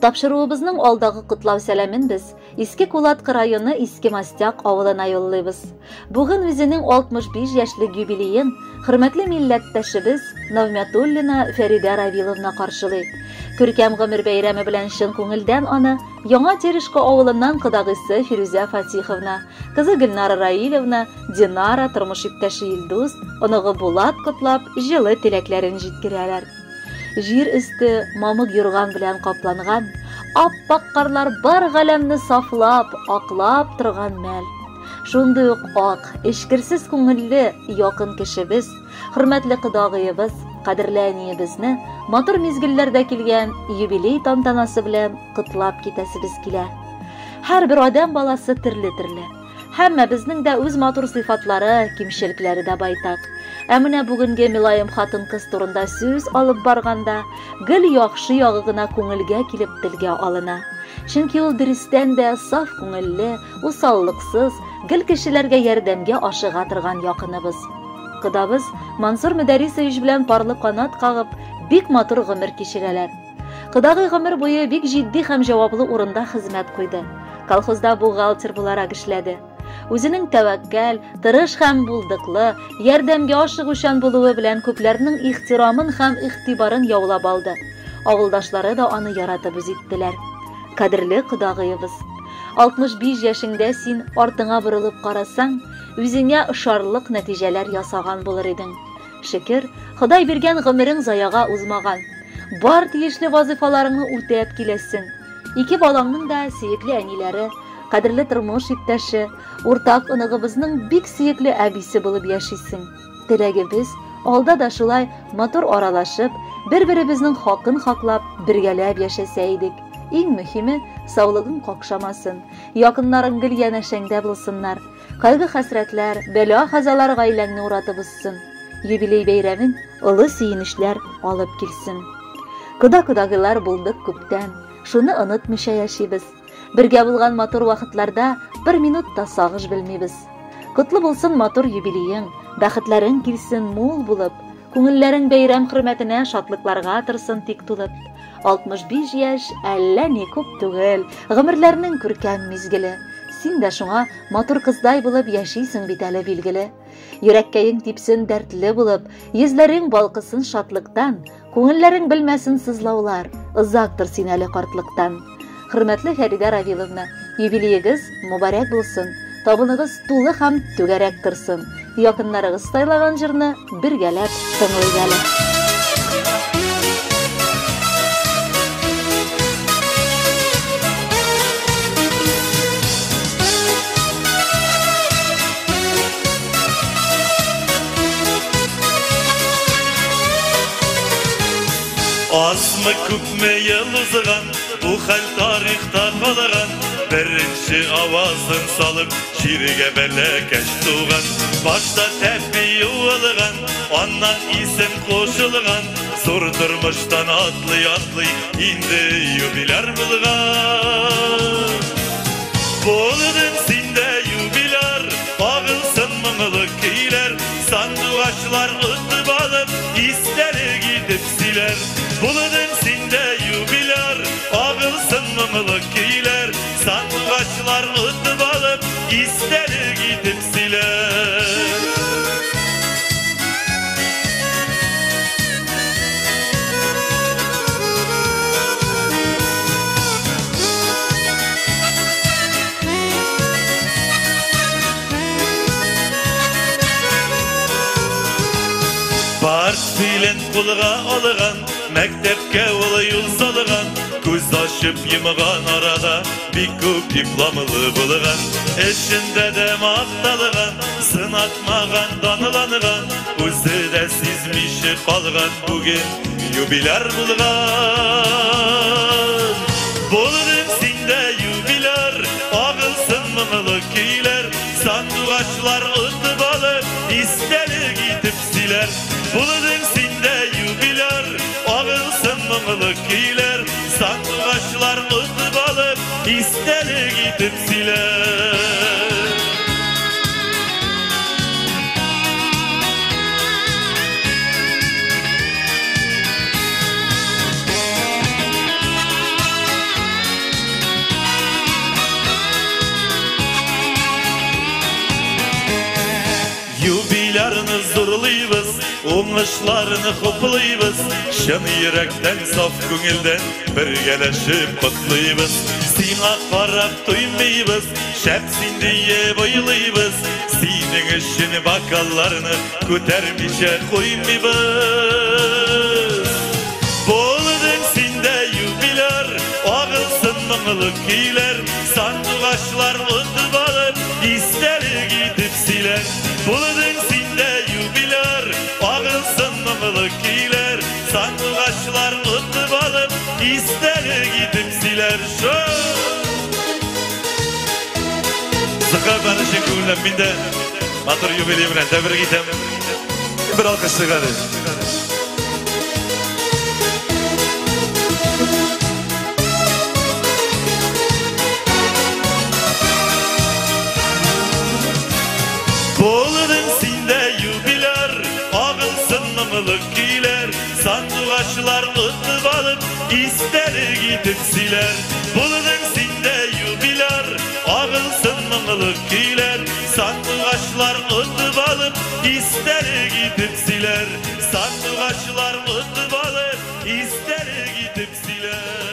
Тапшыруыбызның алдагы котлау сәламен без Иске Кулаткы районы Иске Мостяк авылына юллыйбыз. Бүген үзенең 65 яшьлек юбилеен хөрмәтле милләттәшебез Навмятуллина Фәридә Равиловна каршылый. Күркәм гомер бәйрәме белән чын күңелдән аны Яңа Терешка авылыннан кодагыйсы Фирүзә Фатиховна, кызы Гөлнара Раилевна, Динара, тормыш иптәше Илдус, оныгы Булат котлап, җылы теләкләрен җиткерәләр. Җир өсте мамык юрган белән капланган, ап-ак карлар бар галәмне сафлап, аклап торган мәл. Шундый ук ак, эчкерсез күңелле якын кешебез, хөрмәтле кодагыебыз, кадерле әниебезне матур мизгелләрдә килгән юбилей тантанасы белән котлап китәсебез килә. Һәрбер адәм баласы төрле-төрле. Һәммәбезнең дә үз матур сыйфатлары, кимчелекләре дә байтак. Ә менә бүгенге мөлаем хатын-кыз турында сүз алып барганда, гел яхшы ягы гына күңелгә килеп телгә алына. Чөнки ул дөрестән дә саф күңелле, усаллыксыз, гел кешеләргә ярдәмгә ашыга торган якыныбыз. Кодабыз Мансур Мөдәрисович белән парлы канат кагып, бик матур гомер кичерәләр. Кодагый гомер буе бик җитди һәм җаваплы урында хезмәт куйды. Колхозда бухгалтер буларак эшләде. Үзенең тәвәккәл, тырыш һәм булдыклы, ярдәмгә ашыгучан булуы белән күпләрнең ихтирамын һәм игътибарын яулап алды. Авылдашлары да аны яратып үз иттеләр. Кадерле кодагыебыз! 65 яшеңдә син артыңа борылып карасаң, үзеңә ошарлык нәтиҗәләр ясаган булыр идең. Шөкер, Ходай биргән гомерең заяга узмаган. Бар тиешле вазыйфаларыңны үтәп киләсең. Ике балаңның да сөекле әниләре, кадерле тормыш иптәше, уртак оныгыбызның бик сөекле әбисе булып яшисең. Теләгебез, алда да шулай матур аралашып, бер-беребезнең хакын хаклап, бергәләп яшәсә идек. Иң мөһиме, саулыгың какшамасын, якыннарың гел янәшәңдә булсыннар. Кайгы-хәсрәтләр, бәла-казалар гаиләңне уратып узсын. Юбилей бәйрәмең олы сөенечләр алып килсен. Кода-кодагыйлар булдык күптән, шуны онытмыйча яшибез. Бергә булган матур вакытларда бер минут та сагыш белмибез. Котлы булсын матур юбилеең, бәхетләрең килсен мул булып, күңелләрең бәйрәм хөрмәтенә шатлыкларга торсын тик тулып. 65 яшь әллә ни күп түгел, гомерләрнең күркәм мизгеле. Син дә шуңа матур кыздай булып яшисең бит әле, билгеле. Йөрәккәең типсен дәртле булып, йөзләрең балкысын шатлыктан, күңелләрең белмәсен сызлаулар, озак тор син әле картлыктан. Хөрмәтле Фәридә Равиловна, юбилеегыз мөбарәк булсын, табыныгыз тулы һәм түгәрәк торсын. Якыннарыгыз сайлаган җырны бергәләп тыңлыйк әле. Азмы күпме ел узган, бу хәл тарихта калган. Беренче авазын салып, җиргә бәләкәч туган. Башта тәпи юылган, аннан исем кушылган. Зур тормыштан атлый-атлый, инде юбиляр булган. Булдың син дә юбиляр, агылсын моңлы көйләр, сандугачлар отып алып, истәлек итеп сөйләр. Булдың син дә юбиляр, агылсын моңлы көйләр, сандугачлар отып алып, истәлек итеп сөйләр. Портфелен кулга алган, мәктәпкә ул юл салган, күз ачып йомган арада бик күп дипломлы булган, эшендә дә макталган, сынатмаган, данланган, үзе дә сизмичә калган, бүген юбиляр булган. Булдың син дә юбиляр, агылсын моңлы көйләр, сандугачлар отып алып, истәлек итеп сөйләр. Булдың син дә юбиляр, агылсын моңлы көйләр, сандугачлар отып алып, истәлек итеп сөйләр. зурлыйбыз, уңышларны хуплыйбыз, чын йөрәктән, саф күңелдән бергәләшеп котлыйбыз. Сиңа карап туймыйбыз, шәп син диеп уйлыйбыз, синең өчен бокалларны күтәрмичә куймыйбыз. Булдың син дә юбиляр, агылсын моңлы көйләр, сандугачлар отып алып, истәлек итеп сөйләр. Булдың син дә юбиляр, агылсын моңлы көйләр, сандугачлар отып алып, истәлек итеп сөйләр. Зыка чын күңелдән мин дә матур юбилей белән тәбрик итәм. Бер алкыш чыгарды. Булдың син дә юбиляр, агылсын моңлы көйләр, сандугачлар отып алып, истәлек итеп сөйләр. Булдың син дә юбиляр, агылсын моңлы көйләр, сандугачлар отып алып, истәлек итеп сөйләр. Сандугачлар отып алып, истәлек итеп сөйләр.